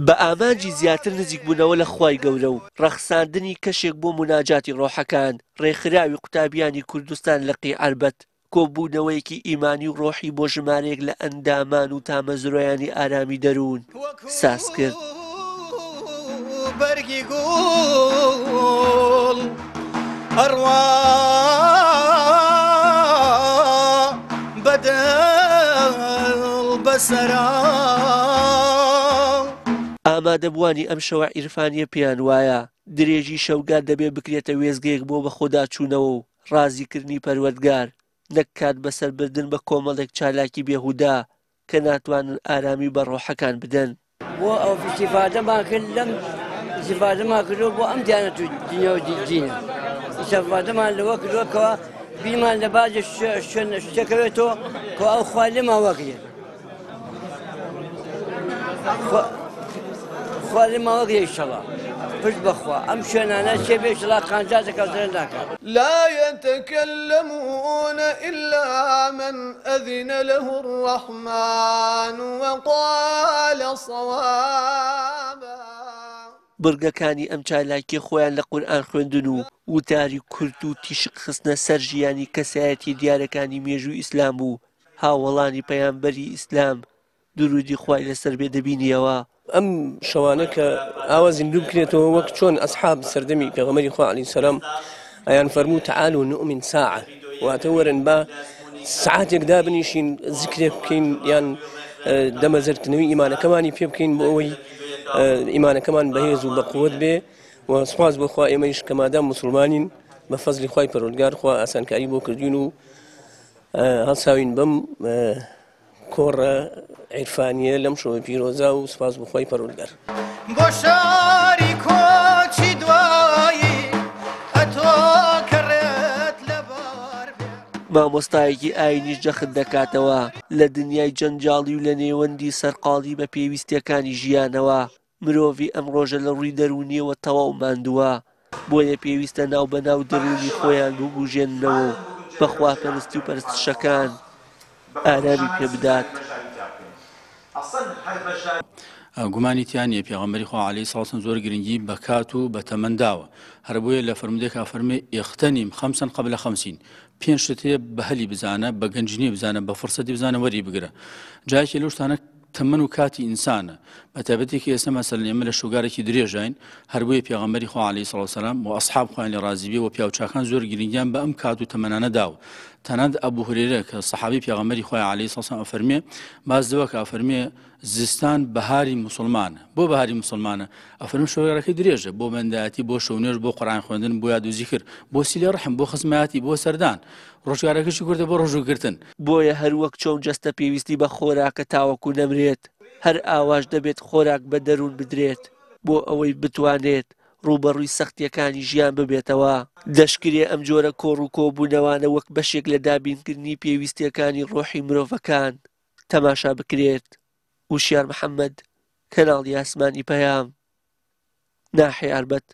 بە ئامانجی زیاتر نزیکبوونەوە لە خوای گەورە و ڕەخساندنی کەشێک بۆ موناجاتی ڕۆحەکان، ڕێکخراوی قوتابیانی کوردستان لقی عەربەت کۆبوونەوەیەکی ئیمانی و ڕۆحی بۆ ژمارەیەک لە ئەندامان و تامەزرۆیانی ئارامی دەروون ساز کرد. بەرگی گوڵ ئەڕوا بە دڵ بەسەرا. ئامادەبووانی ئەم شەوە عیرفانییە پێیان وایە، درێژی شەوگار دەبێ بکرێتە وێستگەیەک بۆ بەخۆداچوونەوە و ڕازیکردنی پەروەردگار، نەک کات بەسەربردن بە کۆمەڵێک چالاکی بێهودە کە ناتوانن ئارامی بە ڕۆحەکان بدەن. بۆ ئەو ئیستیفادەمان کرد لەم ئیستیفادەمان کردووە بۆ ئەم دیانەت و دنیا و دینە ئیستیفادەمان لەوە کردووە کەوا بیرمان لە بازی شوێن شتەکەوێتەوە کە ئەو خوا لێمان وەگرێت خوا لێمان وەگرێ ئیشەڵا پشت بەخوا ئەم شوێنانە چێ بێ ئیشەڵا قانجاز دەکات زەرەر ناکات. لا يتكلمون إلا من أذن له الرحمن وقال صوابا. بڕگەکانی ئەم چالاکیە خۆیان لە قورئان خوێندن و وتاری کورت و تیشک خستنە سەر ژیانی کەسایەتیە دیارەکانی مێژووی ئیسلام و هاوەڵانی پەیامبەری ئیسلام دروودی خوای لەسەر بێ دەبینیەوە. ئەم شەوانە کە ئاوا زیندوو بکرێتەوە وەک چۆن ئەسحاب سەردەمی پێغەمبەری خوا عەلەیهی سەلام ئەیان فەرموو تعالوا نؤمن ساعە واتە وەرن با سعاتێک دابنیشین زیکرێک بکەین یان دەمەزەرتنەوەی ئیمانەکەمانی پێ بکەین بۆ ئەوەی ئیمانەکەمان بەهێز و بەقوت بێ و سوپاس بۆ خوا ئێمەیش کە مادام مسلمانین بە فەزلی خوای پەروەردگار خوا ئاسانکاری بۆ کردوین و هەڵساوین بەم کۆڕە عیرفانیە لەم شەوە پیرۆزە و سوپاس بۆ خوای پەروەردگار. بۆ شاری کۆچی دوایی ئەتۆ کە ڕێت لەبار بێ. مامۆستایەکی ئاینیش جەخت دەکاتەوە، لە دنیای جەنجاڵی و لە نێوەندی سەرقاڵی بە پێویستییەکانی ژیانەوە، مرۆڤی ئەم ڕۆژە لە ڕووی دەروونییەوە تەواو ماندووە، بۆیە پێویستە ناوبەناو دەروونی خۆیان ببوژێننەوە و بە خواپەرستی و پەرستشەکان ئارامی پێ بدات. گومانی تیا نییە پێغەمبەری خوا عەلەیهی سڵاو وسلام زۆر گرنگی بە کات و بە تەمەن داوە، هەر بۆیە لە فەرموودەیەکا فەرمووی اغتنم خمسا قبل خمسین، پێنج شت هەیە بە هەلی بزانە، بە گەنجینەی بزانە، بە فرسەتی بزانە وەری بگرە. جا یەکێ لەو شتانە تەمەن و کاتی ئینسانە بەتایبەتی کە ئێستا مەسەلەن ئێمە لە شوگارێکی درێژاین هەر بۆیە پێغەمبەری خوا عەلەیهی سڵاو سەلام و ئەسحاب خۆیان لێ ڕازی بێ و پیاوچاکان زۆر گرنگیان بە ئەم کات و تەمەنانە داوە تەنانەت ئەبوو هورەیرە کە سەحابی پێغەمبەری خوای عەلەیهی سڵاو سەلام ئەفەرمێ باس لەوە کە ئەفەرمێ زستان بەهاری موسڵمانە بۆ بەهاری موسڵمانە ئەفەرمێ شەوگارەکەی درێژە بۆ بەندایەتی بۆ شەونێژ بۆ قورئان خوێندن بۆ یاد و زیکر بۆ سیلەی ڕەحم بۆ خزمایەتی بۆ سەردان ڕۆژگارەکەشی کورتە بۆ ڕۆژووگرتن. بۆیە هەروەک چۆن جەستە پێویستی بە خۆراکە تاوەکو نەمرێت، هەر ئاواش دەبێت خۆراک بە دەروون بدرێت بۆ ئەوەی بتوانێت ڕووبەڕووی سەختییەکانی ژیان ببێتەوە. دەشکرێ ئەم جۆرە کۆڕ و کۆبوونەوانە وەک بەشێک لە دابینکردنی پێویستییەکانی ڕۆحی مرۆڤەکان تەماشا بکرێت. وشیار محەمەد، کەناڵی ئاسمانی پەیام، ناحیەی ئاربەت.